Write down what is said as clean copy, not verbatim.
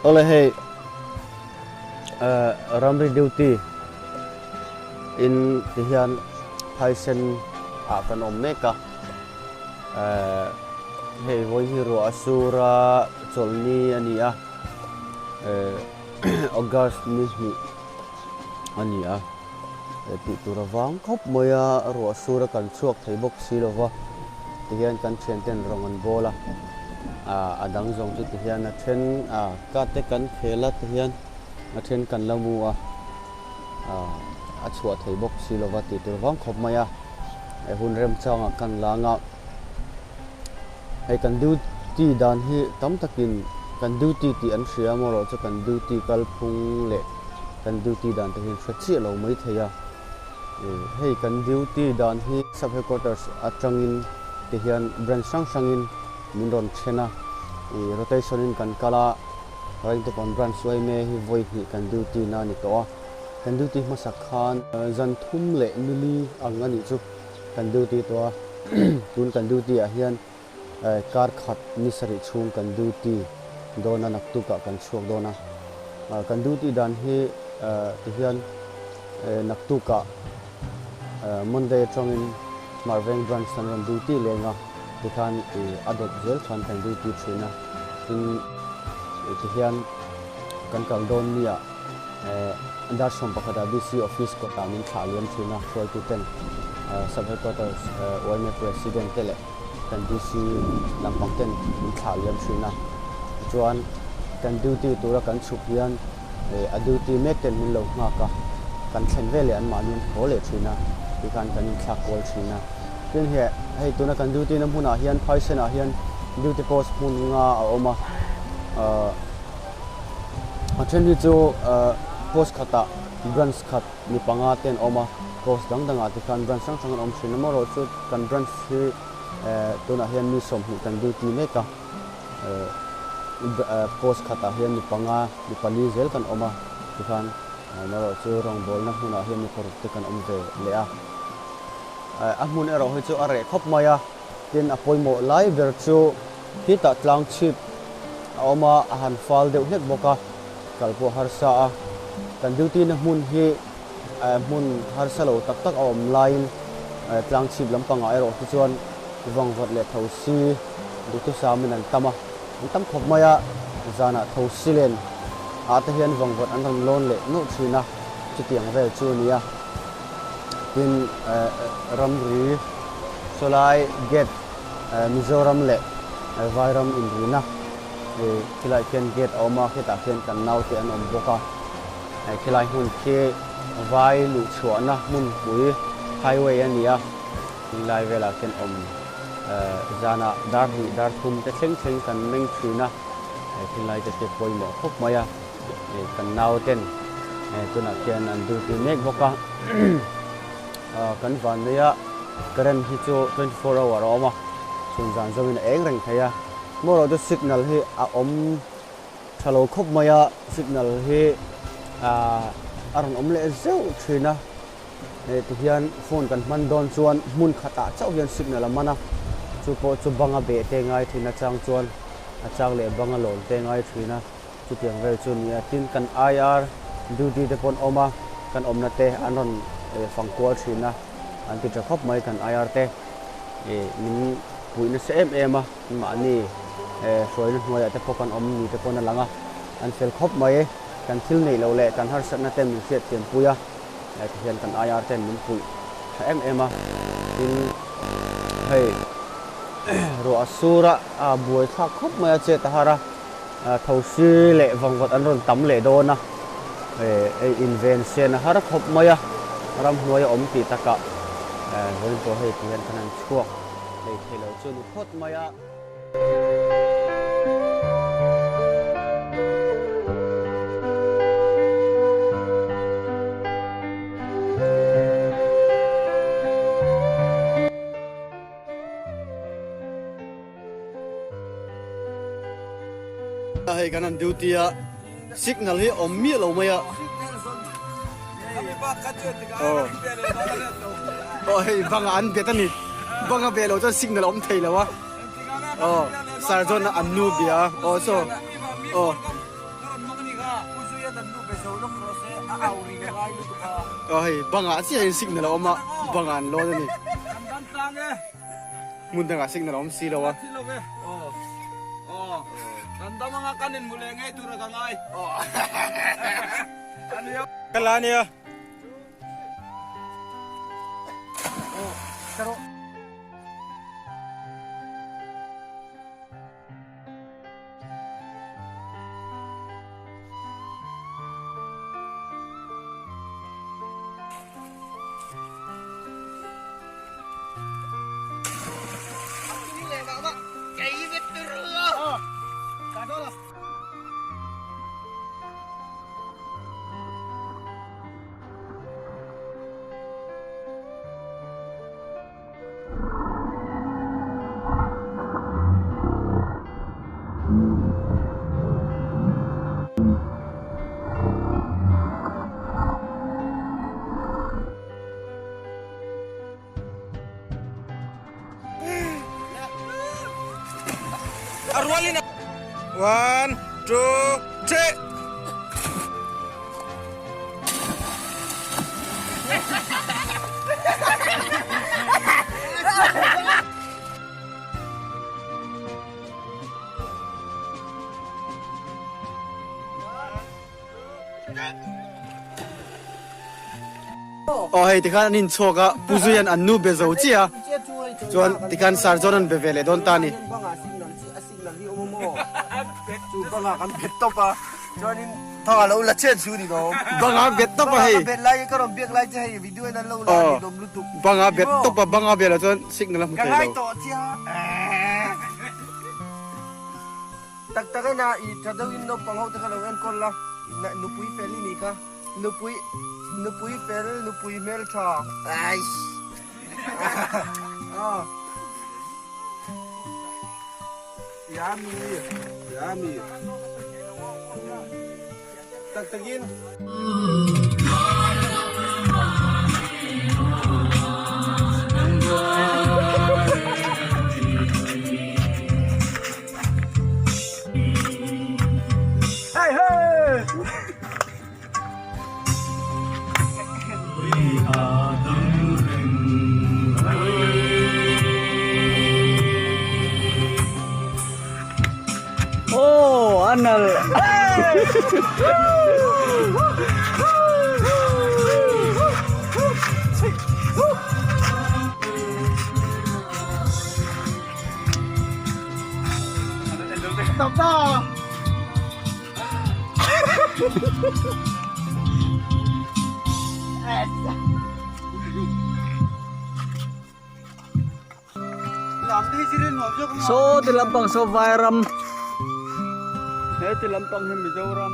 Awle hei ramri duty in ti hian phaisen ah kan awm mek a hei vawi hi ruah a sur a chawlhni a ni a August ni hnih a ni a tih tur avang khawp mai a ruah sur a kan chhuak thei bawk si lo va tihian kan thian ten rawng an bawl a ah a dang zawng chu tihian a then ah ka te kan khel a tihian a then kan la mu a ah a chhuah thei bawk si lo va tih tur avang khawp mai a hun remchangah kan lang a hei kan duty dan hi tam takin kan duty tih an hria amaherawh chu kan duty kalphung leh kan duty dan te hian hre chiah lo mai thei a ih hei kan duty dan hi sub headquarters atangin ti hian branch hrang hrangin min rawn then a ih rotation in kan kal a Raintupan branch uaime hi vawi hnih kan duty na a ni tawh a kan duty hmasak khan zan thum leh nili ang a nih chu. Kan duty tawh a, tun kan duty ah hian kar khat ni sarih chhung kan duty dawn a, naktukah kan chhuak dawn a. Kan duty dan hi tihian naktukah Monday atangin Hmarveng branch an rawn duty leng a, tikhan a dawt zel khan kan duty thin a, tin tihian kan kal dawn nia. Dar 11 ah DC office kawtah min thlah liam thin a, hruaitu ten Sub Headquarters yma President te leh kan DC lampang ten min thlah liam thin a. Tichuan kan duty tura kan chhuk hian a duty mek ten min lo nghak a, kan thlen veleh anmahni an haw leh thin a, tikhan kan inthlak kual thin a. Tin he hei tuna kan duty na hmunah hian Phaisen ah hian duty post hmun nga a awm a. A then hi chu post khatah branch khat mi panga te an awm a, post dang dangah te khan branch hrang hrang an awm thin a, amaherawhchu kan branch hi tunah hian mi 20 kan duty mek a, post khatah hian mi panga mi pali zel kan awm a tikhan amaherawhchu rawngbawlna hmunah hian mi paruk te kan awm ve leh a, a hmun erawh hi chu a reh khawp mai a. Tin, a pawimawh lai ber chu khitah tlang chhip a awm a, a han fal deuh hlek bawk a, kal pawh harsa a. Kan duty na hmun hi hmun harsa lo tak tak a awm laiin tlang chhip lampangah erawh hi chuan vangvat leh thosi duhthusam in an tam a, an tam khawp mai a, zanah thosi len ah te hian vangvat an rawn lawn leh nawlh thin a, chutiang vel chu a ni a. Tin, ramri sawlai gate Mizoram leh Vairam inrina khilaiah khian gate a awm a, khitah khian kan naute an awm bawk a. Khilai hmun khi Vai luhchhuahna hmunpui highway a ni a, khilai velah khian awm zanah dar hnih dar thum te thleng thleng kan meng thin a, khilai te khi pawimawh khawp mai a. Kan nauten tunah khian an duty mek bawk a, kan van mai a current hi chu 24 hour a awm a, chhun zan zawngin a eng reng thei a, maw chu signal hi a awm tha lo khawp mai a, signal hi a rawn awm leh zeuh thin a, tihian phone kan hman dawn chuan hmun khatah chauh hian signal a man a, chu pawh chu banga beh te ngai thin a chang chuan a chang leh banga lawn te ngai thin a. Chutiang vel chu nia, tin kan IR duty te pawh an awm a, kan awmna te an rawn fang kual thin a, an ti tha khawp mai kan IR te min puih nasa em em a, mahni hruaina hnuaiah te pawh kan awm ni te pawh a lang a, an fel khawp mai, kan thil neih loh leh kan harsatna te min hriatthiam pui a, tihian kan IR ten min puih tha em em a, tin hei ruah a sur a buai thlak khawp mai a chet a har a. Thosi leh vangvat an rawn tam leh dawn a, hei inven sen a har khawp mai a, ramhnuai a awm tih takah vawiin pawh hei ti hian kan han chhuak hlei thei lo chu a ni phawt mai a. Hei kan han duty a, signal hi awm miah lo mai a. Aw hei banga an bet a ni, banga beh loh chuan signal a awm thei lo a. Aw sir John a an nu bia a, aw saw aw. Aw hei bangah chiah hian signal a awm a bangah an lawn a ni hmun dangah signal a awm si lo a. Ka la ania. One, two, three. Aw hei tikhan an inchhuak a Pu Zuian an nu be zo chiah a chuan tikhan Sir John an be ve leh dawn ta a ni. Banga bet tawp a hei aw banga bet tawp a banga velah chuan signal a hmu thei lo. Tak tak ena i tha deuhin naupang ho te kha lo enkawl la, nupui fel i nih kha, nupui nupui fel nupui hmeltha aish aw yummy yummy tak takin. Oh, anal. Saw ti lampang saw Vairam he ti lampang hi Mizoram.